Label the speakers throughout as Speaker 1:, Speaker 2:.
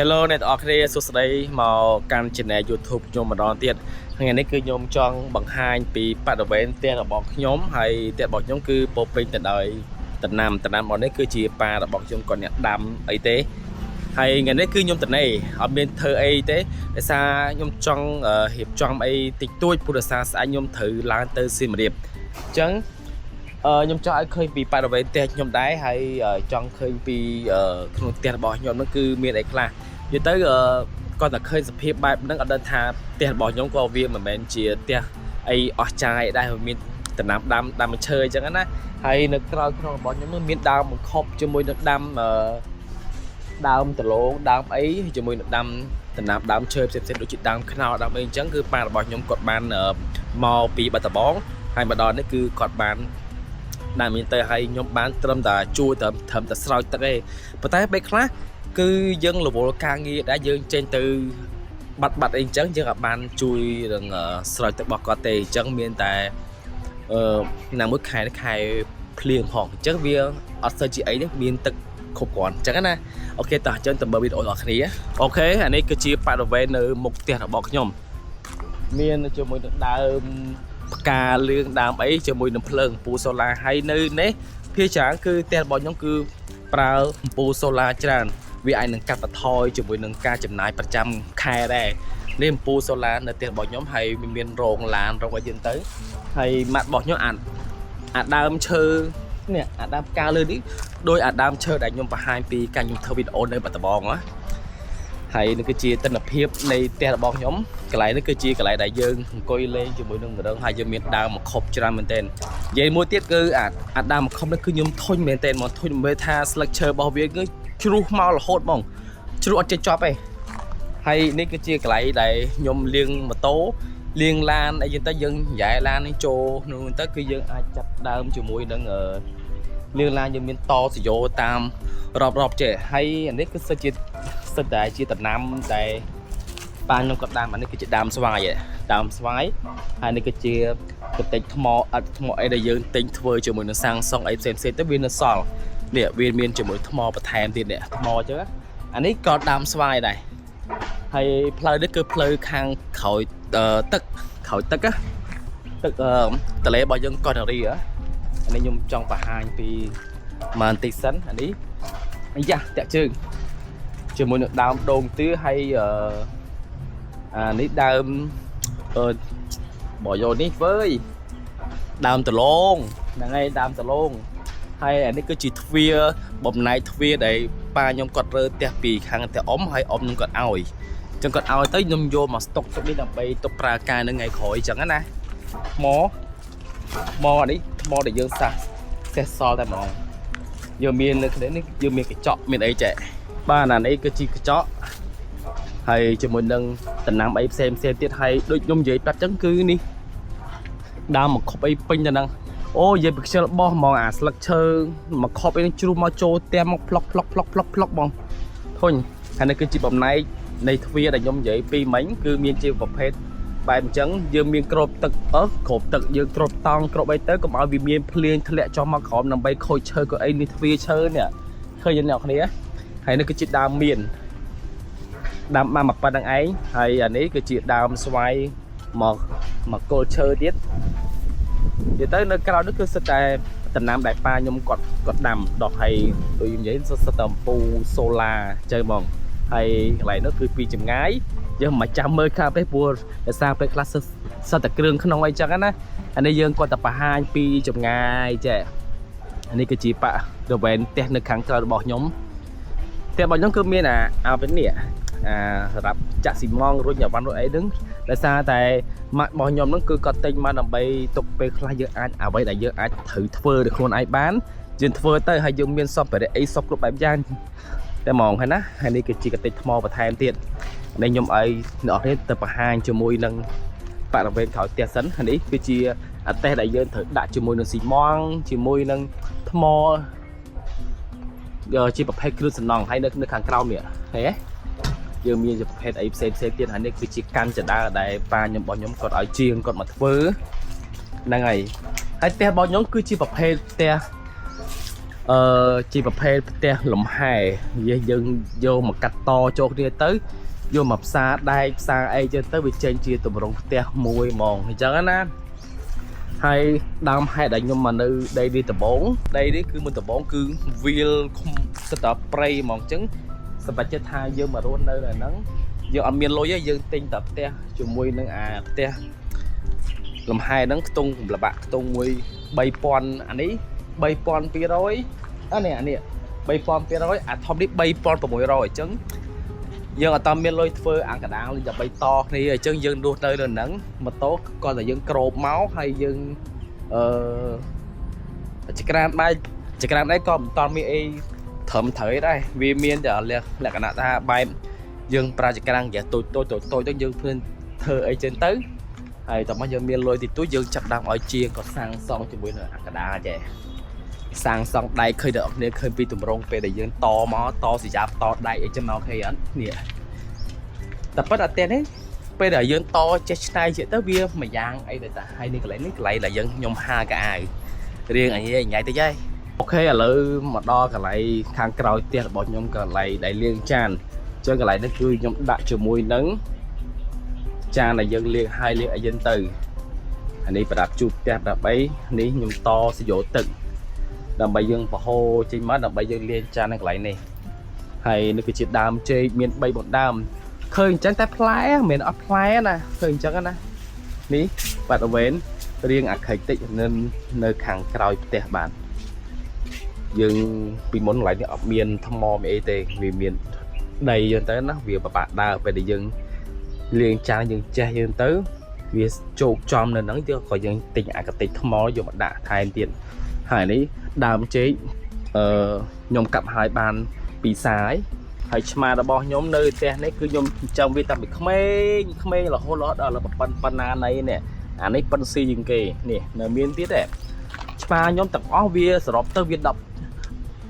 Speaker 1: Hello អ្នកទាំងអស់គ្នាសួស្តីមកកាន់ Channel YouTube ខ្ញុំម្ដងទៀតថ្ងៃនេះគឺខ្ញុំចង់បង្ហាញពីបរិវេណផ្ទះរបស់ខ្ញុំហើយផ្ទះរបស់ខ្ញុំគឺពោរពេញទៅដោយដំណាំដំណាំរបស់នេះគឺជាប៉ារបស់ខ្ញុំគាត់អ្នកដាំអីទេហើយថ្ងៃនេះគឺខ្ញុំតនេអត់មានធ្វើអីទេដោយសារខ្ញុំចង់រៀបចំអីតិចតួចព្រោះដោយសារស្អែកខ្ញុំត្រូវឡើងទៅសៀមរាបអញ្ចឹង ខ្ញុំចង់ឲ្យឃើញពីបរិវេណផ្ទះខ្ញុំដែរហើយចង់ឃើញពីក្នុងផ្ទះរបស់ខ្ញុំហ្នឹងគឺមានអីខ្លះនិយាយទៅគាត់តែឃើញសភាពបែបហ្នឹងអត់ដឹងថាផ្ទះរបស់ខ្ញុំក៏វាមិនមែនជាផ្ទះអីអស្ចារ្យអីដែរវាមានដំណាំដាំដាំឈើអញ្ចឹងណាហើយនៅក្រោយក្នុងរបស់ខ្ញុំហ្នឹងមានដើមបង្ខប់ជាមួយនឹងដាំដើមដលងដើមអីជាមួយនឹងដាំដំណាំដើមឈើផ្សេងៗដូចជាដើមខ្នុរដើមអីអញ្ចឹងគឺប៉ារបស់ខ្ញុំគាត់បានមកពីបាត់ដំបងហើយមកដល់នេះគឺគាត់បាន ដែលមានទៅឲ្យខ្ញុំបានត្រឹមតែជួយត្រឹមត្រឹមតែស្រោចទឹកទេប៉ុន្តែពេលខ្លះគឺយើងរវល់ការងារដែរយើងចេញទៅបាត់បាត់អីអញ្ចឹងយើងអាចបានជួយនឹងស្រោចទឹករបស់គាត់ទេអញ្ចឹងមានតែអឺណាមួយខែនេះខែភ្លៀងផងអញ្ចឹងវាអត់សូវជាអីទេមានទឹកគ្រប់គ្រាន់អញ្ចឹងណាOK តោះអញ្ចឹងទៅមើលវីដេអូរបស់គ្នាOK អានេះគឺជាបរិវេណនៅមុខផ្ទះរបស់ខ្ញុំមានជាមួយនឹងដើម ផ្កាលឿងដើមអីជាមួយនឹងភ្លើងអំពូលសូឡាហើយនៅនេះភាគច្រើនគឺផ្ទះរបស់ខ្ញុំគឺប្រើអំពូលសូឡាច្រើនវាអាចនឹងកាត់បន្ថយជាមួយនឹងការចំណាយប្រចាំខែដែរនេះអំពូលសូឡានៅផ្ទះរបស់ខ្ញុំហើយវាមានរោងឡានរោងអីចឹងទៅហើយម៉ាក់របស់ខ្ញុំអាអាដើមឈើនេះអាដើមផ្កាលឿងនេះដោយអាដើមឈើដែលខ្ញុំបង្ហាញពីការខ្ញុំធ្វើវីដេអូនៅបាត់ដំបងណាហើយនេះគឺជាទិដ្ឋភាពនៃផ្ទះរបស់ខ្ញុំ កន្លែងនេះគឺជាកន្លែងដែលយើងអង្គុយលេងជាមួយនឹងរងហើយយើងមានដើមមខុបច្រើនមែនទែននិយាយមួយទៀតគឺអាអាដើមមខុបនេះគឺខ្ញុំធុញមែនទែនមកធុញមើលថាស្លឹកឈើរបស់វាគឺជ្រុះមករហូតហ្មងជ្រុះអត់ចេះចប់ទេហើយនេះគឺជាកន្លែងដែលខ្ញុំលាងម៉ូតូលាងឡានអីចឹងទៅយើងញ៉ែឡាននេះចូលក្នុងនោះទៅគឺយើងអាចចាប់ដើមជាមួយនឹងអឺលាងឡានយើងមានតសយោតាមរอบៗចេះហើយអានេះគឺសិតជាសិតតែជាដំណាំដែល ប៉ាខ្ញុំក៏ដាំអានេះគឺជាដើមស្វាយឯងដើមស្វាយហើយនេះគឺជាកតិចថ្មឥដ្ឋថ្មអីដែលយើងទិញធ្វើជាមួយនឹងសាំងសុងអីផ្សេងផ្សេងៗទៅវានៅសល់នេះវាមានជាមួយថ្មបន្ថែមទៀតនេះថ្មអញ្ចឹងណាអានេះក៏ដើមស្វាយដែរហើយផ្លូវនេះគឺផ្លូវខាងក្រោយទឹកក្រោយទឹកណាទឹកទន្លេរបស់យើងកោះនរាអានេះខ្ញុំចង់បង្ហាញពីមកបន្តិចសិនអានេះអាយ៉ាតាក់ជើងជាមួយនឹងដើមដូងទឿហើយអឺ អានេះដើមអឺបយោនេះវើយដើមដលងហ្នឹងហើយដើមដលងហើយអានេះគឺជាទ្វារបំណែកទ្វារដែលប៉ាខ្ញុំគាត់រើផ្ទះពីខាងផ្ទះអ៊ំហើយអ៊ំខ្ញុំគាត់ឲ្យអញ្ចឹងគាត់ឲ្យទៅខ្ញុំយកមកស្តុកទុកនេះដើម្បីទុកប្រើការនៅថ្ងៃក្រោយអញ្ចឹងណាថ្មថ្មអានេះថ្មដែលយើងសាសសេះសល់តែហ្មងយើងមាននៅគ្នានេះយើងមានកញ្ចក់មានអីចេះបាទអានេះគឺជាកញ្ចក់ ហើយជាមួយនឹងដំណាំអីផ្សេងផ្សេងទៀតហើយដូចខ្ញុំនិយាយប្រាប់ចឹងគឺនេះដើមមកខប់អីពេញទៅហ្នឹងអូនិយាយពីខ្ជិលបោះហ្មងអាស្លឹកឈើមកខប់អីហ្នឹងជ្រុះមកចូលផ្ទះមកផ្លុកផ្លុកផ្លុកផ្លុកផ្លុកបងធុញហើយនេះគឺជាបំណែកនៃទ្វារដែលខ្ញុំនិយាយពីមិញគឺមានជាប្រភេទបែបអញ្ចឹងយើងមានក្របទឹកអឺក្របទឹកយើងក្របតង់ក្របអីទៅកុំឲ្យវាមានភ្លៀងធ្លាក់ចុះមកក្រោមដើម្បីខូចឈើក៏អីនេះទ្វារឈើនេះឃើញទេអ្នកគ្នាហើយនេះគឺជាដើមមាន ដើមបានមកប៉ុណ្្នឹងឯងហើយអានេះគឺជាដើមស្វាយមកមកគល់ឈើទៀតនិយាយទៅនៅក្រៅនេះគឺសិតតែដំណាំដែលប៉ាខ្ញុំគាត់គាត់ដាំដោះហើយដូចខ្ញុំនិយាយសិតតែអំពូលសូឡាចឹងហ្មងហើយកន្លែងនោះគឺពីចម្ងាយយើងមិនចាំមើលខាងទេព្រោះដោយសារពេលខ្លះសិតសិតតែគ្រឿងក្នុងអីចឹងណាអានេះយើងគាត់តែបង្ហាញពីចម្ងាយចេះអានេះគឺជាបរិវេណផ្ទះនៅខាងក្រៅរបស់ខ្ញុំផ្ទះរបស់ខ្ញុំគឺមានអាអាវិញនេះ អាសម្រាប់ចាក់ស៊ីម៉ងរុញអាវ៉ាន់រុញអីហ្នឹងដោយសារតែម៉ាក់របស់ខ្ញុំហ្នឹងគឺគាត់ទិញមកដើម្បីទុកពេលខ្លះយើងអាចអ្វីដែលយើងអាចត្រូវធ្វើដោយខ្លួនឯងបានយើងធ្វើទៅហើយយើងមានសម្ភារៈអីសពគ្រប់បែបយ៉ាងតែហ្មងហើយណាហើយនេះគឺជាកតិចថ្មបន្ថែមទៀតនេះខ្ញុំឲ្យអ្នកនរគ្នាទៅបង្ហាញជាមួយនឹងបរិវេណក្រោយផ្ទះសិនហើយនេះគឺជាអាតេសដែលយើងត្រូវដាក់ជាមួយនឹងស៊ីម៉ងជាមួយនឹងថ្មជាប្រភេទគ្រឿងសំណង់ហើយនៅនៅខាងក្រោមនេះឃើញទេ យើងមានជាប្រភេទអីផ្សេងផ្សេងទៀតហើយនេះគឺជាកាន់ចដើដែលប៉ាខ្ញុំរបស់ខ្ញុំគាត់ឲ្យជាងគាត់មកធ្វើហ្នឹងហើយហើយផ្ទះរបស់ខ្ញុំគឺជាប្រភេទផ្ទះ ជាប្រភេទផ្ទះលំហែយើងយកមកកាត់តចូលគ្នាទៅយកមកផ្សារដែកផ្សារអីចឹងទៅវាចេញជាទម្រង់ផ្ទះមួយហ្មងអញ្ចឹងណាហើយដើមហេតុដែលខ្ញុំមកនៅដីនេះដំបងដីនេះគឺមុនដំបងគឺវាលឃុំសិតតែព្រៃហ្មងអញ្ចឹងសម្រាប់ចិត្តថាយើងមករស់នៅនៅហ្នឹងយើងអត់មានលុយទេយើងទិញតែផ្ទះជាមួយនឹងអាផ្ទះលំហែហ្នឹងខ្ទង់លបាក់ខ្ទង់មួយ3000អានេះ3200អានេះអានេះ3200អាធំនេះ3600អញ្ចឹងយើងអត់តាមមានលុយធ្វើអាកដាលដើម្បីតគ្នាអញ្ចឹងយើងរស់នៅនៅហ្នឹងម៉ូតូគាត់តែយើងក្របមកហើយយើងអឺចក្រានបែកចក្រានអីក៏មិនតមានអីត្រឹមត្រូវដែរវាមានតែលក្ខណៈថាបែបយើងប្រើចក្រានហ្គាសតូចតូចតូចតូចទៅយើងភ្លឿនធ្វើអីចឹងទៅហើយតោះមកយើងមានលុយតិចតួចយើងចាប់ដើមឲ្យជាងក៏សាងសង់ជាមួយនឹងអាកដាលចេះ សាងសង់ដែកឃើញតែអរគ្នាឃើញពីទម្រង់ពេលដែលយើងតមកតសញ្ញាតដែកអីចឹងមកឃើញអត់នេះតែប៉ុន្តែផ្ទះនេះពេលដែលយើងតចេះឆ្នៃជាទៅវាមួយយ៉ាងអីដែរតាហើយនេះកន្លែងនេះកន្លែងដែលយើងខ្ញុំហាកៅអៅរៀងអញញ៉ៃតិចហើយ OK ឥឡូវមកដល់កន្លែងខាងក្រោយផ្ទះរបស់ខ្ញុំកន្លែងដែលលាងចានអញ្ចឹងកន្លែងនេះគឺខ្ញុំដាក់ជាមួយនឹងចានដែលយើងលាងហើយលាងអីចឹងទៅអានេះប្រដាប់ជូតផ្ទះប្រដាប់អីនេះខ្ញុំតសយោទឹក ដើម្បីយើងប្រហូរចេញមកដើម្បីយើងលាងចាននៅកន្លែងនេះហើយនេះគឺជាដើមចេកមាន3 4ដើមឃើញអញ្ចឹងតែផ្លែមិនមែនអត់ផ្លែណាឃើញអញ្ចឹងណានេះបាត់អវេនរៀងអាខិចតិចនៅខាងក្រោយផ្ទះបានយើងពីមុនកន្លែងនេះអត់មានថ្មមានអីទេវាមានដីយើងទៅណាវាពិបាកដើរពេលដែលយើងលាងចានយើងចេះយើងទៅវាជោកចំនៅហ្នឹងយើងក៏យើងទិញអាកតិចថ្មយកមកដាក់ថែមទៀតហើយនេះ ដើមចេកអឺខ្ញុំកាប់ហើយបានពីរសាយហើយឆ្មារបស់ខ្ញុំនៅផ្ទះនេះគឺខ្ញុំចិញ្ចឹមវាតាំងពីក្មេងក្មេងរហូតរហូតដល់ឥឡូវប៉ុនប៉ុណ្ណាណីនេះអានេះប៉ុនស៊ីជាងគេនេះនៅមានទៀតទេឆ្មាខ្ញុំទាំងអស់វាសរុបទៅវា10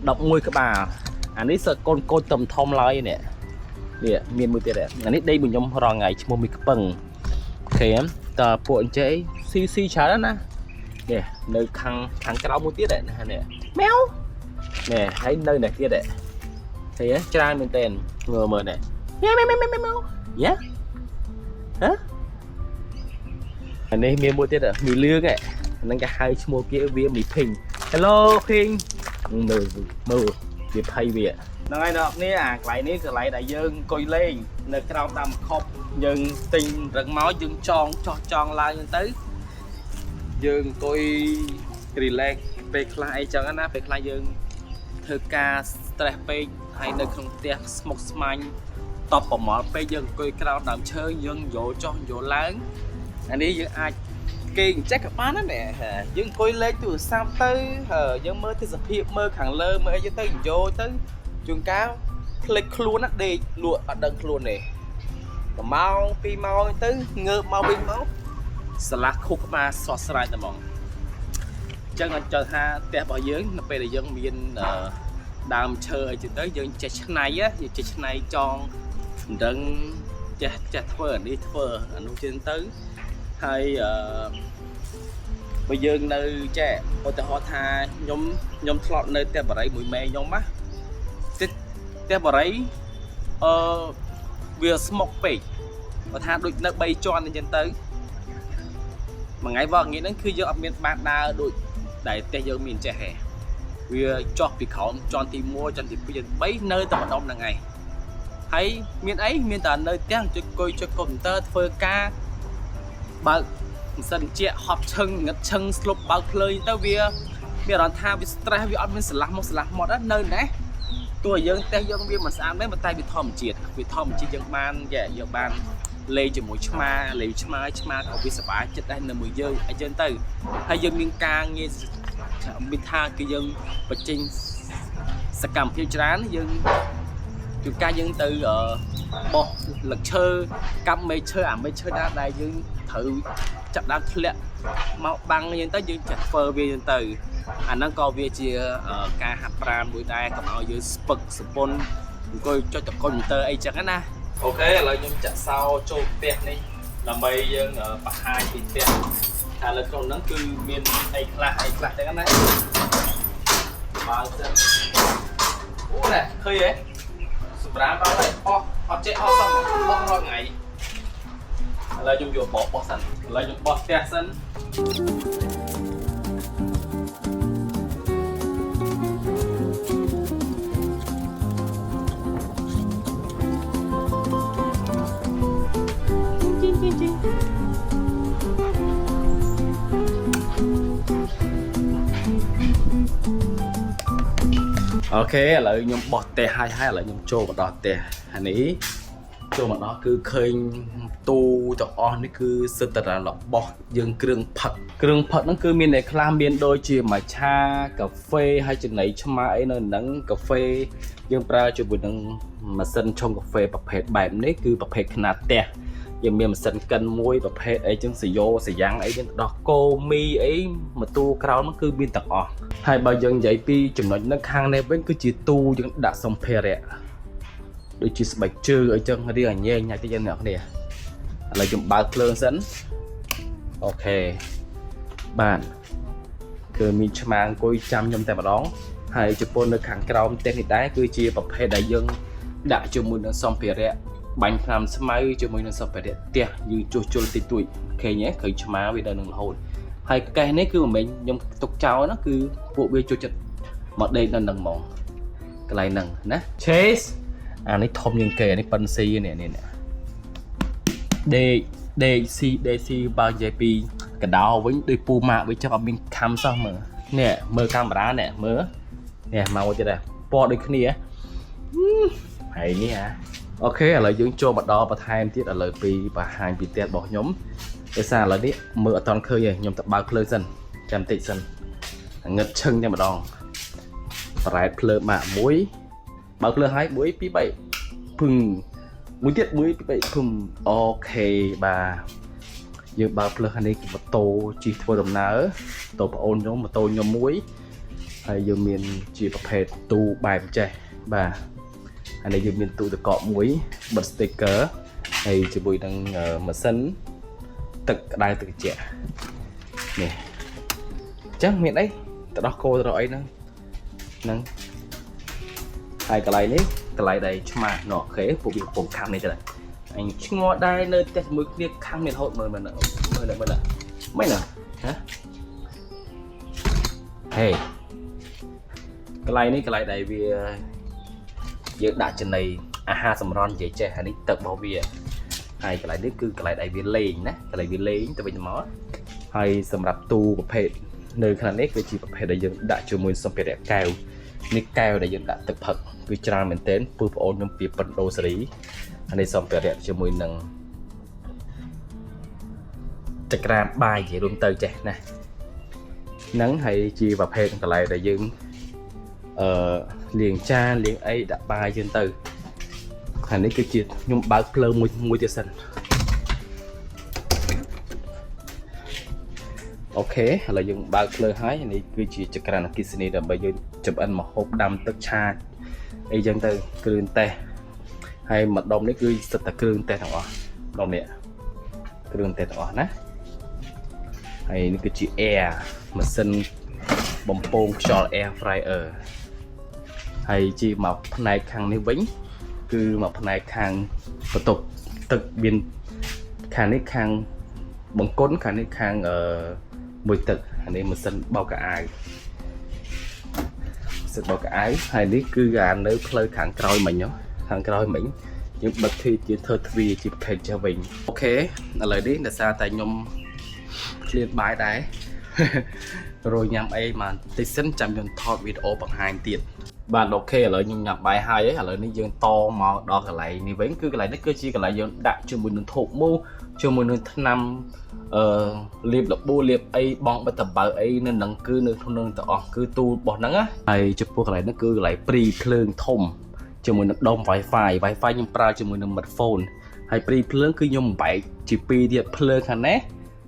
Speaker 1: 11ក្បាលអានេះសើកូនកូនតំធំឡើយនេះនេះមានមួយទៀតទេអានេះដេកមួយខ្ញុំរងថ្ងៃឈ្មោះមីក្ពឹង OK តើពួកអញ្ចេស៊ីស៊ីច្រើនណាស់នេះនៅខាងខាងក្រៅមួយទៀតណានេះ មែវនេះហើយនៅនេះទៀតឃើញទេច្រើនមែនទែនមើលមើលនេះញ៉ែមែវមែវមែវយ៉ាហ៎អានេះមានមួយទៀតមីលឿងហ្នឹងគេហៅឈ្មោះគេវាមីភីង Hello ភីងមើលមើលវាភ័យវាហ្នឹងហើយអ្នកនេះអាកន្លែងនេះកន្លែងដែលយើងអង្គុយលេងនៅក្រោមដើមខប់យើងទិញរឹងមកយើងចងចោះចងឡើងហ្នឹងទៅយើងអង្គុយ relax ពេលខ្លះអីចឹងណាពេលខ្លះយើងធ្វើការ stress ពេកហើយនៅក្នុងផ្ទះស្មុគស្មាញតបប្រមល់ពេកយើងអង្គុយក្រោមដើមឈើយើងយោចុះយោឡើងអានេះយើងអាចគេងចេះក៏បានដែរយើងអង្គុយលេងទូរស័ព្ទទៅយើងមើលទេសភាពមើលខាងលើមើលអីទៅយោទៅជួនកាលភ្លេចខ្លួនណាដេកលក់អត់ដឹងខ្លួនទេ1ម៉ោង2ម៉ោងទៅងើបមកវិញមកស្លាស់ខុសក្បាលស្រស់ស្រាយតែហ្មង ចឹងអត់ចង់ថាផ្ទះរបស់យើងនៅពេលដែលយើងមានដើមឈើអីចឹងទៅយើងចេះឆ្នៃយើងចេះឆ្នៃចងមិនដឹងចេះចេះធ្វើអានេះធ្វើអានោះចឹងទៅហើយអឺបើយើងនៅចេះឧទាហរណ៍ថាខ្ញុំខ្ញុំធ្លាប់នៅផ្ទះបរិយមួយម៉ែខ្ញុំណាផ្ទះបរិយអឺវាស្មុកពេកបើថាដូចនៅ3ជាន់អញ្ចឹងទៅមួយថ្ងៃវល់ងាយហ្នឹងគឺយើងអត់មានបានដើរដូច ដែលផ្ទះយើងមានចេះហេវាចោះពីក្រោមជាន់ទី1ជាន់ទី2ជាន់ទី3នៅតែម្ដុំហ្នឹងឯងហើយមានអីមានតែនៅផ្ទះចុចអង្គុយចុចកុំព្យូទ័រធ្វើការបើកម៉ាស៊ីនត្រជាក់ហប់ឈឹងងឹតឈឹងស្លុបបើកភ្លើងទៅវាមានអារម្មណ៍ថាវា stress វាអត់មានស្រឡះមកស្រឡះមកនៅណាទោះឲ្យយើងផ្ទះយើងវាមិនស្អាតមែនប៉ុន្តែវាធម្មជាតិវាធម្មជាតិយើងបានយើងបានលេងជាមួយឆ្មាលេងឆ្មាឆ្មាក៏វាសប្បាយចិត្តដែរនៅមួយយើងអញ្ចឹងទៅហើយយើងមានការងារមានថាគឺយើងបញ្ចេញសកម្មភាពច្រើនយើងជួនកាលយើងទៅបោះលឹកឈើកាប់មែកឈើអាមែកឈើណាដែលយើងត្រូវចាប់ដើមធ្លាក់មកបាំងយើងទៅយើងចាក់ធ្វើវាយើងទៅអាហ្នឹងក៏វាជាការហាត់ប្រាណមួយដែរកុំឲ្យយើងស្ពឹកសពុនអង្គុយចុចតកុំព្យូទ័រអីចឹងណាOK ឥឡូវខ្ញុំចាក់សោចូលផ្ទះនេះដើម្បីយើងបង្ហាញពីផ្ទះថាលើក្នុងហ្នឹងគឺមានអីខ្លះអីខ្លះចឹងណា បើកសិនអូណែឃើញទេសម្រាប់ដល់ហើយអស់អត់ចេះអស់សោះបោះរាល់ថ្ងៃឥឡូវខ្ញុំយកបោះបោះសិនឥឡូវខ្ញុំបោះផ្ទះសិន OK ឥឡូវខ្ញុំបោះផ្ទះហើយហើយឥឡូវខ្ញុំចូលមកដល់ផ្ទះអានេះចូលមកដល់គឺឃើញទូទាំងអស់នេះគឺសិតតែរបស់យើងគ្រឿងផឹកគ្រឿងផឹកហ្នឹងគឺមានតែខ្លះមានដូចជាម៉ាឆាកាហ្វេហើយចំណីឆ្មាអីនៅហ្នឹងកាហ្វេយើងប្រើជាមួយនឹងម៉ាស៊ីនឆុងកាហ្វេប្រភេទបែបនេះគឺប្រភេទខ្នាតផ្ទះយើងមានម៉ាស៊ីនកិនមួយប្រភេទអីចឹងសយោសយ៉ាងអីចឹងដោះគោមីអីមកទូក្រោមហ្នឹងគឺមានទាំងអស់ ហើយបើយើងនិយាយពីចំណុចនៅខាងនេះវិញគឺជាទូយើងដាក់សម្ភារៈដូចជាស្បែកជើងអីចឹងរៀងអញែញ៉ាច់តិចអ្នកគ្នាឥឡូវខ្ញុំបើកភ្លើងសិន OK បាទគឺមានឆ្មាអង្គុយចាំខ្ញុំតែម្ដងហើយចំពោះនៅខាងក្រោមផ្ទះនេះដែរគឺជាប្រភេទដែលយើងដាក់ជាមួយនឹងសម្ភារៈបាញ់ថ្នាំស្មៅជាមួយនឹងសម្ភារៈផ្ទះយើងជួសជុលតិចតួចឃើញទេឃើញឆ្មាវានៅនឹងរហូត ហើយកេះនេះគឺមិនមែនខ្ញុំទុកចោលណាគឺពួកវាចូលចិត្តមកដេកនៅនឹងហ្មងកន្លែងហ្នឹងណា Chase អានេះធំជាងគេអានេះប៉ិនស៊ីនេះនេះនេះដេកដេកស៊ីដេកស៊ីបើនិយាយពីកដោវិញដូចពូម៉ាក់វិញចឹងអត់មានខំសោះមើលនេះមើលកាមេរ៉ានេះមើលនេះមកមួយទៀតដែរពណ៌ដូចគ្នាហើយនេះហ่า OK ឥឡូវយើងចូលមកដល់បន្ថែមទៀតឥឡូវពីបង្ហាញពីផ្ទះរបស់ខ្ញុំ ដោយសារឥឡូវនេះមើលអត់ទាន់ឃើញទេខ្ញុំទៅបើកភ្លើងសិនចាំតិចសិនងឹតឈឹងតែម្ដងប្រែតភ្លើងម៉ាក់មួយបើកភ្លើងហើយ1 2 3ភឹងមួយទៀត1 2 3ភឹង OK បាទយើងបើកភ្លើងហើយនេះគឺម៉ូតូជិះធ្វើដំណើរម៉ូតូប្អូនខ្ញុំម៉ូតូខ្ញុំមួយហើយយើងមានជាប្រភេទទូបែបចេះបាទហើយនេះយើងមានទូទឹកកកមួយបិទ sticker ហើយជាមួយនឹងម៉ាស៊ីន ទឹកក្តៅទឹកត្រជាក់នេះអញ្ចឹងមានអីទៅដោះគោទៅរកអីហ្នឹងហ្នឹងហើយកន្លែងនេះកន្លែងដែលឆ្មាណោះ OK ពួកវាកំពុងខាំនេះទៅអញឆ្ងល់ដែរនៅផ្ទះជាមួយគ្នាខាំមានរហូតមើលមើលមើលមើលមិនណាហ៎ហេកន្លែងនេះកន្លែងដែលវាយើងដាក់ចំណីអាហារសម្រន់និយាយចេះអានេះទឹករបស់វា ហើយកន្លែងនេះគឺកន្លែងដែលវាលេងណាកន្លែងវាលេងទៅវិញទៅមកហើយសម្រាប់ទូប្រភេទនៅខាងនេះគឺជាប្រភេទដែលយើងដាក់ជាមួយសម្ភារៈកែវនេះកែវដែលយើងដាក់ទឹកផឹកគឺច្រើនមែនទែនពឹសប្អូនខ្ញុំពីប៉ិនដូសេរីអានេះសម្ភារៈជាមួយនឹងចក្រានបាយនិយាយរួមទៅចេះណាហ្នឹងហើយជាប្រភេទកន្លែងដែលយើងអឺលាងចានលាងអីដាក់បាយយើងទៅខាងនេះគឺជាខ្ញុំបើកភ្លើងមួយមួយទៀតសិន OK ឥឡូវយើងបើកភ្លើងហើយនេះគឺជាចក្រានអគ្គិសនីដើម្បីយើងចម្អិនម្ហូបដាំទឹកឆាអីចឹងទៅគ្រឿងទេសហើយម្ដុំនេះគឺសិតតែគ្រឿងទេសទាំងអស់ម្ដុំនេះគ្រឿងទេសទាំងអស់ណាហើយនេះគឺជា air ម៉ាស៊ីនបំពងខ្យល់ air fryer ហើយជាមកផ្នែកខាងនេះវិញគឺមកផ្នែកខាងបន្ទប់ទឹកមានខាងនេះខាងបង្គន់ខាងនេះខាងអឺមួយទឹកអានេះម៉ាស៊ីនបោកខោអាវម៉ាស៊ីនបោកខោអាវហើយនេះគឺអានៅផ្លូវខាងក្រោយមិញហ៎ខាងក្រោយមិញយើងបិទទ្វារជាធ្វើទ្វារជាប្រភេទចេះវិញ OK ឥឡូវនេះដោយសារតែខ្ញុំឃ្លានបាយដែរ រយញ៉ាំអីមកតិចសិនចាំខ្ញុំថតវីដេអូបង្ហាញទៀតបាទ OK ឥឡូវខ្ញុំញ៉ាំបាយហើយឥឡូវនេះយើងតមកដល់កន្លែងនេះវិញគឺកន្លែងនេះគឺជាកន្លែងយើងដាក់ជាមួយនឹងធូបមូសជាមួយនឹងថ្នាំអឺលាបលបួលាបអីបងបិទតបើអីនៅនឹងគឺនៅក្នុងនឹងទាំងអស់គឺទូរបស់ហ្នឹងណាហើយចំពោះកន្លែងនេះគឺកន្លែងព្រីភ្លើងធំជាមួយនឹងដុំ Wi-Fi Wi-Fi ខ្ញុំប្រើជាមួយនឹង smartphone ហើយព្រីភ្លើងគឺខ្ញុំបំបែកជាពីរទៀតភ្លើងខាងនេះ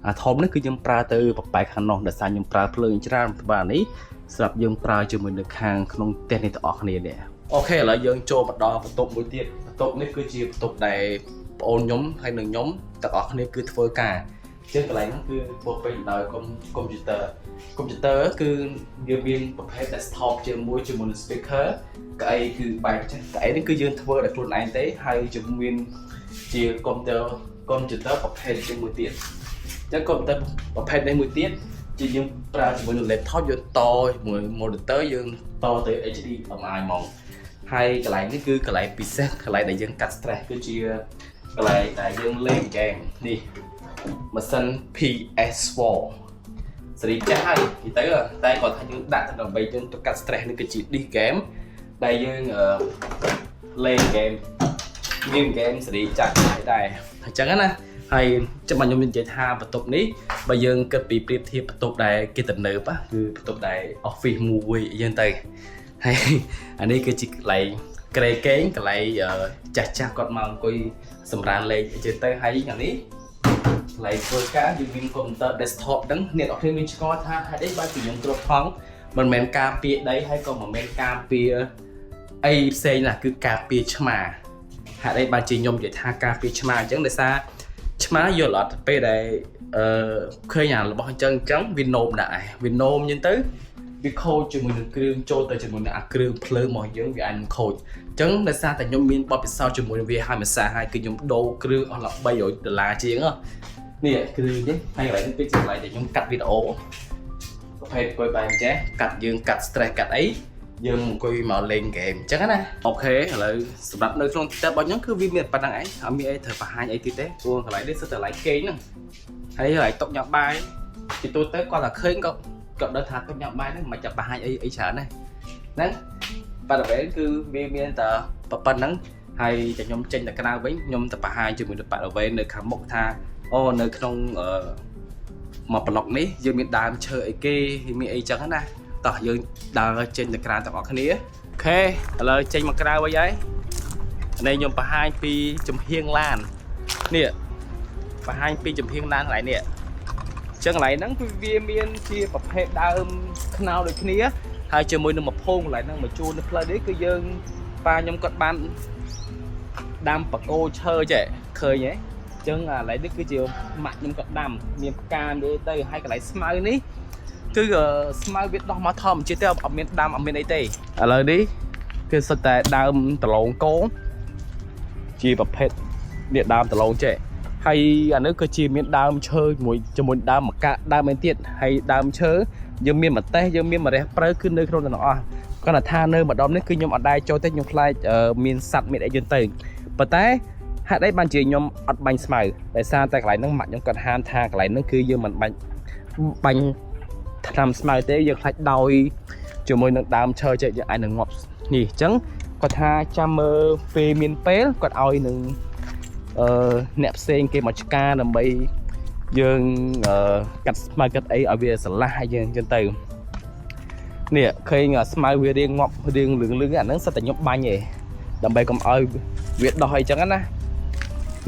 Speaker 1: អាធំនេះគឺខ្ញុំប្រើទៅបបែកខាងនោះដោយសារខ្ញុំប្រើភ្លើងច្រើនបាទនេះសម្រាប់យើងប្រើជាមួយនៅខាងក្នុងផ្ទះនេះទាំងអស់គ្នានេះ OK ឥឡូវយើងចូលមកដល់បន្ទប់មួយទៀតបន្ទប់នេះគឺជាបន្ទប់ដែលប្អូនខ្ញុំហើយនិងខ្ញុំទាំងអស់គ្នាគឺធ្វើការ ចឹងកន្លែងហ្នឹងគឺពោពេញដោយកុំព្យូទ័រកុំព្យូទ័រគឺយើងមានប្រភេទ desktop ជាមួយនឹង speaker កៅអីគឺបែបចឹងកៅអីនេះគឺយើងធ្វើដោយខ្លួនឯងទេហើយជាមួយជាកុំព្យូទ័រប្រភេទជាមួយទៀតចឹងកុំព្យូទ័រប្រភេទនេះមួយទៀតជាយើងប្រើជាមួយនឹង laptop យើងតជាមួយ monitor យើងតទៅ HDMI ហ្មងហើយកន្លែងនេះគឺកន្លែងពិសេសកន្លែងដែលយើងកាត់ stress គឺជាកន្លែងដែលយើងលេងហ្គេមនេះម៉ាស៊ីន PS4 សេរីចាស់ហើយនិយាយទៅតែគាត់ថាយើងដាក់ទៅដើម្បីយើងទៅកាត់ stress នេះគឺជា disc game ដែលយើងអឺលេង game មាន game សេរីចាស់ហើយដែរអញ្ចឹងណាហើយចាំបាច់ខ្ញុំនិយាយថាបន្ទប់នេះបើយើងគិតពីប្រៀបធៀបបន្ទប់ដែលគេទំនើបគឺបន្ទប់ដែល office មួយអញ្ចឹងទៅហើយអានេះគឺជាកន្លែងក្រេកេងកន្លែងចាស់ចាស់គាត់មកអង្គុយសម្រានលេងអញ្ចឹងទៅហើយអានេះកន្លែងធ្វើការយើងមានកុំព្យូទ័រ desktop ហ្នឹងអ្នកនរគ្នាមានឆ្ងល់ថាហេតុអីបានជាខ្ញុំគ្រប់ថងមិនមែនការពារដីហើយក៏មិនមែនការពារអីផ្សេងណាគឺការពារឆ្មាហេតុអីបានជាខ្ញុំនិយាយថាការពារឆ្មាអញ្ចឹងដោយសារឆ្មាយល់អត់ពេលដែលអឺឃើញអារបស់អញ្ចឹងអញ្ចឹងវានោមដែរវានោមអញ្ចឹងទៅវាខូចជាមួយនឹងគ្រឿងចូលទៅជាមួយនឹងអាគ្រឿងភ្លើងរបស់យើងវាអាចនឹងខូចអញ្ចឹងដោយសារតែខ្ញុំមានបទពិសោធន៍ជាមួយនឹងវាហើយមួយសាហើយគឺខ្ញុំដូរគ្រឿងអស់ដល់300ដុល្លារជាងនេះគ្រឿងនេះហើយកន្លែងនេះគឺជាកន្លែងដែលខ្ញុំកាត់វីដេអូប្រភេទអង្គុយបែបចេះកាត់យើងកាត់ stress កាត់អីយើងអង្គុយមកលេងហ្គេមអញ្ចឹងណាOK ឥឡូវសម្រាប់នៅក្នុងផ្ទះរបស់ខ្ញុំគឺវាមានប៉ុណ្្នឹងឯងអត់មានអីត្រូវបង្ហាញអីទៀតទេព្រោះកន្លែងនេះសុទ្ធតែកន្លែងគេងហ្នឹងហើយកន្លែងតុកញ៉ាំបាយទីទូទៅគាត់តែឃើញក៏គាត់ដឹងថាតុកញ៉ាំបាយហ្នឹងមិនចាំបង្ហាញអីអីច្រើនដែរហ្នឹងបរិវេណគឺវាមានតែប៉ុណ្្នឹងហើយតែខ្ញុំចេញទៅក្រៅវិញខ្ញុំទៅបង្ហាញជាមួយនឹងបរិវេណនៅខាងមុខថាអូនៅក្នុងអឺមកប្លុកនេះយើងមានដើមឈើអីគេមានអីចឹងណាតោះយើងដើរចេញទៅក្រៅទាំងអស់គ្នាOK ឥឡូវចេញមកក្រៅវិញហើយនេះខ្ញុំបង្ហាញពីចំហៀងឡាននេះបង្ហាញពីចំហៀងឡានកន្លែងនេះអញ្ចឹងកន្លែងហ្នឹងគឺវាមានជាប្រភេទដើមខ្នុរដូចគ្នាហើយជាមួយនឹងមួយភូងកន្លែងហ្នឹងមកជួននៅផ្លូវនេះគឺយើងប៉ាខ្ញុំគាត់បានដាំបកោឈើចេះឃើញទេអញ្ចឹងកន្លែងនេះគឺជាម៉ាក់ខ្ញុំគាត់ដាំមានផ្កាមានអីទៅហើយកន្លែងស្មៅនេះគឺស្មៅវាដោះមកធម្មជាតិទេអត់មានដាំអត់មានអីទេឥឡូវនេះគឺសុទ្ធតែដើមដលងកងជាប្រភេទនេះដើមដលងចេះហើយអានេះគឺជាមានដើមឈើជាមួយជាមួយដើមម្កាក់ដើមអីទៀតហើយដើមឈើយើងមានម្ទេសយើងមានម្រះព្រៅគឺនៅក្នុងទាំងអស់គាត់ថានៅម្ដុំនេះគឺខ្ញុំអត់ដែរចូលទេខ្ញុំខ្លាចមានសត្វមានអីយន្តទៅប៉ុន្តែហេតុអីបានជាខ្ញុំអត់បាញ់ស្មៅដោយសារតែកន្លែងហ្នឹងម៉ាក់ខ្ញុំគាត់ហាមថាកន្លែងហ្នឹងគឺយើងមិនបាញ់បាញ់ថ្នាំស្មៅទេយើងខ្លាចដោយជាមួយនឹងដើមឈើចេះយើងអាចនឹងងាប់នេះអញ្ចឹងគាត់ថាចាំមើលពេលមានពេលគាត់ឲ្យនឹងអឺអ្នកផ្សេងគេមកឆ្ការដើម្បីយើងអឺកាត់ស្មៅកាត់អីឲ្យវាស្រឡះឲ្យយើងអញ្ចឹងទៅនេះឃើញស្មៅវារៀងងាប់រៀងលឿងលឿងអាហ្នឹងសិតតែខ្ញុំបាញ់ឯងដើម្បីកុំឲ្យវាដោះអីចឹងណា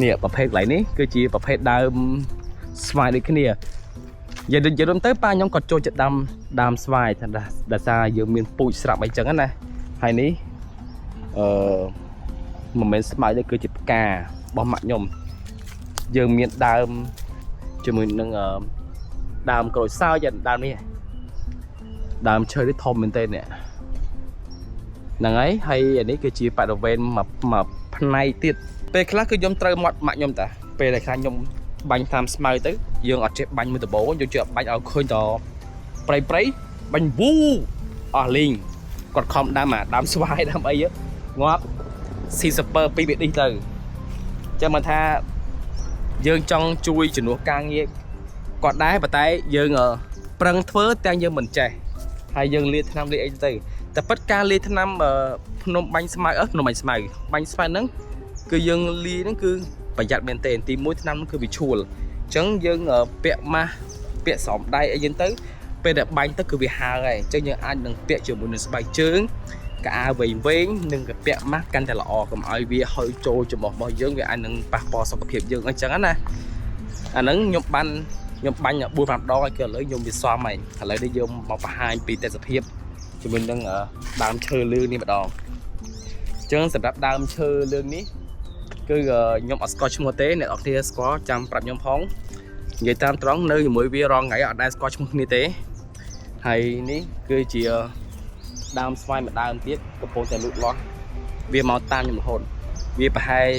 Speaker 1: នេះប្រភេទកន្លែងនេះគឺជាប្រភេទដើមស្វាយដូចគ្នានិយាយនិយាយរួមទៅប៉ាខ្ញុំក៏ចូលចិត្តដាំដើមស្វាយថាដោយសារយើងមានពូជស្រាប់អីចឹងណាហើយនេះអឺមិនមែនស្មៅទេគឺជាផ្ការបស់ម៉ាក់ខ្ញុំយើងមានដើមជាមួយនឹងដើមក្រូចសើចដើមនេះដើមឈើនេះធំមែនទែននេះហ្នឹងហើយហើយអានេះគឺជាបរិវេណមួយមួយផ្នែកទៀតពេលខ្លះគឺខ្ញុំត្រូវមាត់ម៉ាក់ខ្ញុំតាពេលដែលខ្លះខ្ញុំបាញ់តាមស្មៅទៅយើងអត់ចេះបាញ់មួយដបោយើងចេះបាញ់ឲ្យឃើញតព្រៃព្រៃបាញ់វូអស់លីងគាត់ខំដាំអាដើមស្វាយដើមអីងាប់ស៊ីសពើពីបេឌីសទៅចាំមកថាយើងចង់ជួយជំនួសការងារគាត់ដែរប៉ុន្តែយើងប្រឹងធ្វើទាំងយើងមិនចេះហើយយើងលាថ្នាំលាអីទៅតែពិតការលាថ្នាំភ្នំបាញ់ស្មៅអឺភ្នំបាញ់ស្មៅបាញ់ស្មៅហ្នឹងគឺយើងលាហ្នឹងគឺប្រយ័ត្នមែនទែនទីមួយថ្នាំហ្នឹងគឺវាឈួលអញ្ចឹងយើងពាក់ម៉ាស់ពាក់ស្រោមដៃអីចឹងទៅពេលដែលបាញ់ទៅគឺវាហើហើយអញ្ចឹងយើងអាចនឹងពាក់ជាមួយនឹងស្បែកជើងកៅអៅវែងវែងនិងក៏ពាក់ម៉ាស់កាន់តែល្អកុំឲ្យវាហុយចូលច្រមុះរបស់យើងវាអាចនឹងប៉ះពាល់សុខភាពយើងអញ្ចឹងណាអាហ្នឹងខ្ញុំបានខ្ញុំបាញ់4 5ដងហើយគឺឥឡូវខ្ញុំវាសមហើយឥឡូវនេះយើងមកបង្ហាញពីទេសភាពជាមួយនឹងដើមឈើលឿងនេះម្ដងអញ្ចឹងសម្រាប់ដើមឈើលឿងនេះគឺខ្ញុំអត់ស្គាល់ឈ្មោះទេអ្នកនរគ្នាស្គាល់ចាំប្រាប់ខ្ញុំផង និយាយតាមត្រង់នៅជាមួយវារងថ្ងៃអត់ដែលស្គាល់ឈ្មោះគ្នាទេហើយនេះគឺជាដើមស្វាយមួយដើមទៀតកំពុងតែលូតលាស់វាមកតាមខ្ញុំរហូតវាប្រហែល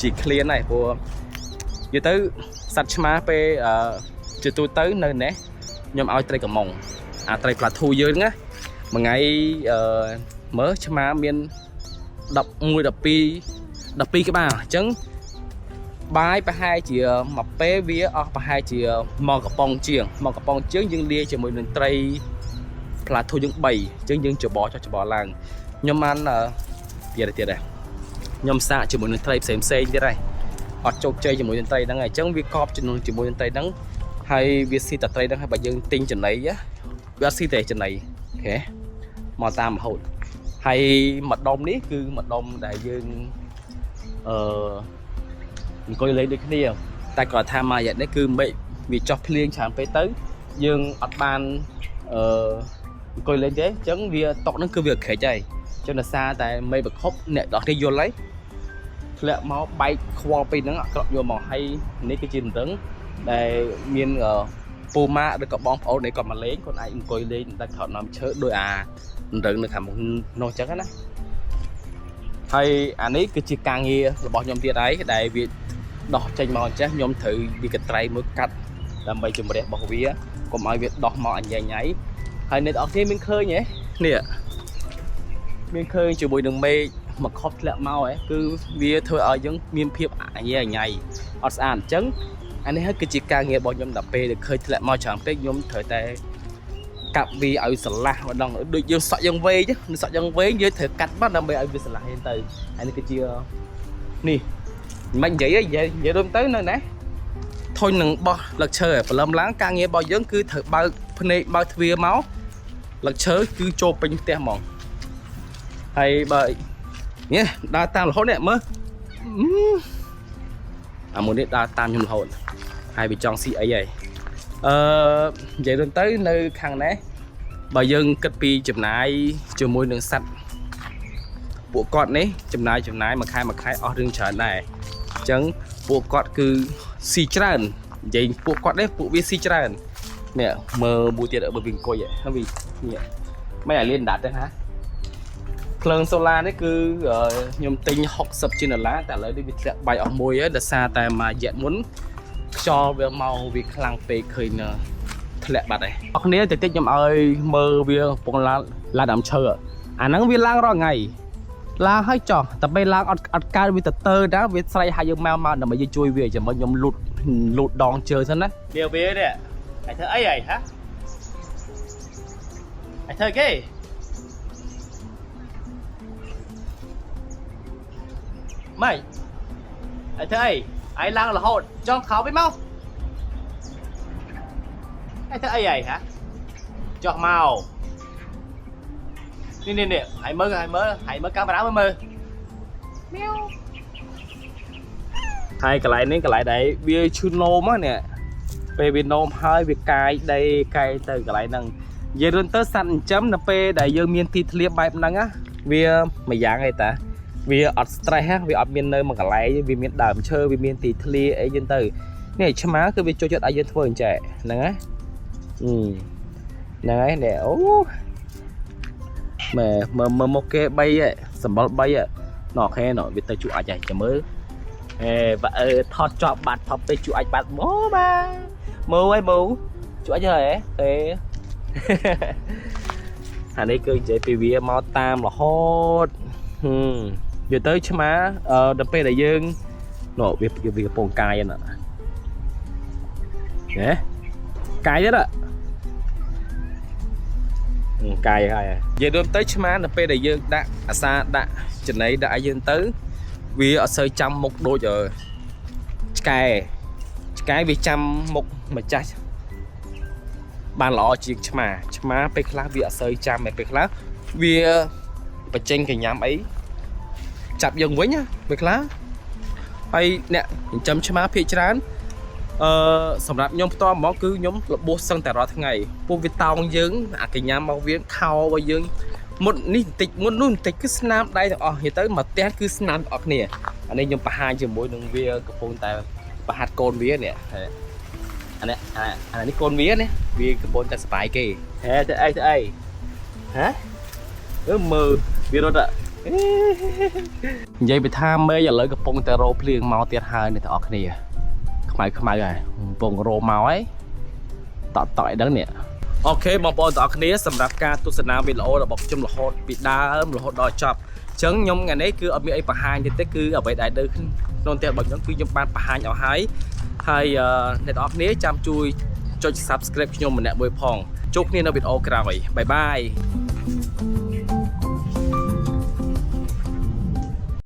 Speaker 1: ជាឃ្លានដែរព្រោះនិយាយទៅសត្វឆ្មាពេលជាទូទៅនៅនេះខ្ញុំឲ្យត្រីកំមុងអាត្រីផ្លាធូយើងណាមួយថ្ងៃអឺមើលឆ្មាមាន11 12 12ក្បាលអញ្ចឹងបាយប្រហែលជាមួយពេលវាអស់ប្រហែលជាមួយកំប៉ុងជាងមកកំប៉ុងជាងយើងលាយជាមួយនឹងត្រីផ្លាធូយើង3អញ្ចឹងយើងច្របល់ចុះច្របល់ឡើងខ្ញុំបានទៀតទៀតដែរខ្ញុំសាកជាមួយនឹងត្រីផ្សេងផ្សេងទៀតដែរអត់ជោគជ័យជាមួយនឹងត្រីហ្នឹងហើយអញ្ចឹងវាកប់ចំនួនជាមួយនឹងត្រីហ្នឹងហើយវាស៊ីតែត្រីហ្នឹងហើយបើយើងទិញចំណីវាអត់ស៊ីតែចំណីOK មកតាមរហូតហើយម្ដុំនេះគឺម្ដុំដែលយើងអឺអង្គុយលេងដូចគ្នាតែគាត់ថាមួយរយៈនេះគឺមេឃវាចោះភ្លៀងច្រើនពេកទៅយើងអត់បានអឺអង្គុយលេងទេអញ្ចឹងវាតុកហ្នឹងគឺវាក្រិចហើយអញ្ចឹងដោយសារតែមេឃប្រខប់អ្នកនរគ្នាយល់ហើយធ្លាក់មកបែកខ្វល់ពេលហ្នឹងអក្រក់យកមកហើយនេះគឺជារឹងដែលមានពូម៉ាក់ឬក៏បងប្អូនដែលគាត់មកលេងគាត់អាចអង្គុយលេងតែក្រោមដើមឈើដោយអារឹងនៅខាងមុខនោះអញ្ចឹងណាហើយអានេះគឺជាការងាររបស់ខ្ញុំទៀតហើយដែលវាដោះចេញមកអញ្ចេះខ្ញុំត្រូវវាកត្រៃមួយកាត់ដើម្បីជំរះរបស់វាកុំឲ្យវាដោះមកអញ្ញែញ៉ៃហើយអ្នកទាំងអស់គ្នាមានឃើញទេនេះមានឃើញជាមួយនឹងមេឃមកខប់ធ្លាក់មកហ៎គឺវាធ្វើឲ្យយើងមានភាពអញ្ញែញ៉ៃអត់ស្អាតអញ្ចឹងអានេះហើយគឺជាការងាររបស់ខ្ញុំដល់ពេលដែលឃើញធ្លាក់មកច្រើនពេកខ្ញុំត្រូវតែកាប់វាឲ្យស្រឡះម្ដងដូចយើងសក់យើងវែងសក់យើងវែងយើងត្រូវកាត់បាត់ដើម្បីឲ្យវាស្រឡះហ្នឹងទៅអានេះគឺជានេះមិននិយាយនិយាយនិយាយរួមទៅនៅណាធុញនឹងបោះលឹកឈើព្រលឹមឡើងការងាររបស់យើងគឺត្រូវបើកភ្នែកបើកទ្វារមកលឹកឈើគឺចូលពេញផ្ទះហ្មងហើយបើនេះដើរតាមរហូតនេះមើលអាមួយនេះដើរតាមខ្ញុំរហូតហើយវាចង់ស៊ីអីហើយអឺនិយាយរួមទៅនៅខាងនេះបើយើងគិតពីចំណាយជាមួយនឹងសត្វពួកគាត់នេះចំណាយចំណាយមួយខែមួយខែអស់រឿងច្រើនដែរអញ្ចឹងពួកគាត់គឺស៊ីច្រើននិយាយពួកគាត់នេះពួកវាស៊ីច្រើននេះមើលមួយទៀតបើវាអង្គុយហើយវានេះមិនឲ្យលៀនដាត់ទេហាភ្លើងសូឡានេះគឺខ្ញុំទិញ60ជាងដុល្លារតែឥឡូវនេះវាធ្លាក់បាយអស់មួយហើយដោយសារតែមួយរយៈមុនខ្យល់វាមកវាខ្លាំងពេកឃើញធ្លាក់បាត់ហើយអរគ្នាតិចតិចខ្ញុំឲ្យមើលវាកំពុងឡើងឡើងដើមឈើអាហ្នឹងវាឡើងរាល់ថ្ងៃឡើងហើយចោះតែពេលឡើងអត់អត់កើតវាទៅទៅណាវាស្រែកឲ្យយើងមកមកដើម្បីយើងជួយវាចាំមើលខ្ញុំលូតលូតដងជើងសិនណា
Speaker 2: វាវានេះឯងធ្វើអីហីហ៎ឯងធ្វើគេម៉េចឯងធ្វើអីឯងឡើងរហូតចង់ខោវិញមកឯងធ្វើអីហីហ៎ចុះមកនេះនេះនេះហើយមើលហើយមើលហើយមើលកាមេរ៉ាមើលមើលមៀវ
Speaker 1: ហើយកន្លែងនេះកន្លែងដែលវាឈឺនោមហ្នឹងនេះពេលវានោមហើយវាកាយដីកាយទៅកន្លែងហ្នឹងនិយាយរួមទៅសត្វចិញ្ចឹមនៅពេលដែលយើងមានទីធ្លាបែបហ្នឹងណាវាមួយយ៉ាងឯតាវាអត់ stress ហ៎វាអត់មាននៅមួយកន្លែងវាមានដើមឈើវាមានទីធ្លាអីចឹងទៅនេះឆ្មាគឺវាចូលចិត្តឲ្យយើងធ្វើអញ្ចឹងហ្នឹងណាអឺហ្នឹងហើយនេះអូមែមើលមើលមកគេ3ហ៎សម្បល់3ហ៎ណោះខេណោះវាទៅជក់អាចហើយចាំមើល អេបើអឺថតជាប់បាត់ថតទៅជួអាចបាត់មកបាទមើលហើយមើលជួអាចហើយហេ អានេះគឺនិយាយពីវាមកតាមរហូតហឹមនិយាយទៅឆ្មាអឺដល់ពេលដែលយើងនោះវាវាកំពុងកាយហ្នឹងណាកាយទេកាយហើយនិយាយរួមទៅឆ្មាដល់ពេលដែលយើងដាក់អាសាដាក់ចំណីដាក់ឲ្យយើងទៅវាអត់សូវចាំមុខដូចអឺឆ្កែឆ្កែវាចាំមុខម្ចាស់បានល្អជាងឆ្មាឆ្មាពេលខ្លះវាអត់សូវចាំឯពេលខ្លះវាបញ្ចេញកញ្ញាំអីចាប់យើងវិញណាពេលខ្លះហើយអ្នកចិញ្ចឹមឆ្មាភាគច្រើនអឺសម្រាប់ខ្ញុំផ្ទាល់ហ្មងគឺខ្ញុំរបួសសឹងតែរាល់ថ្ងៃពួកវាតោងយើងអាកញ្ញាំមកវាខោរបស់យើងមុតនេះបន្តិចមុតនោះបន្តិចគឺស្នាមដៃទាំងអស់និយាយទៅមកផ្ទះគឺស្នាមទាំងអស់គ្នាអានេះខ្ញុំបង្ហាញជាមួយនឹងវាកំពុងតែប្រហាត់កូនវានេះ អានេះអាអានេះកូនវាណាវាកំពុងតែសប្បាយគេហេទៅអីទៅអីហ៎អឺមើលវារត់និយាយពីថាមេឥឡូវកំពុងតែរោភ្លៀងមកទៀតហើយអ្នកទាំងអស់គ្នាខ្មៅខ្មៅហើយកំពុងរោមកហើយតក់តក់អីដឹងនេះOK បងប្អូនទាំងអស់គ្នាសម្រាប់ការទស្សនាវីដេអូរបស់ខ្ញុំរហូតពីដើមរហូតដល់ចប់អញ្ចឹងខ្ញុំថ្ងៃនេះគឺអត់មានអីបង្ហាញទេទេគឺអ្វីដែលនៅក្នុងផ្ទះរបស់ខ្ញុំគឺខ្ញុំបានបង្ហាញអស់ហើយហើយអ្នកទាំងអស់គ្នាចាំជួយចុច Subscribe ខ្ញុំម្នាក់មួយផងជួបគ្នានៅវីដេអូក្រោយ bye bye.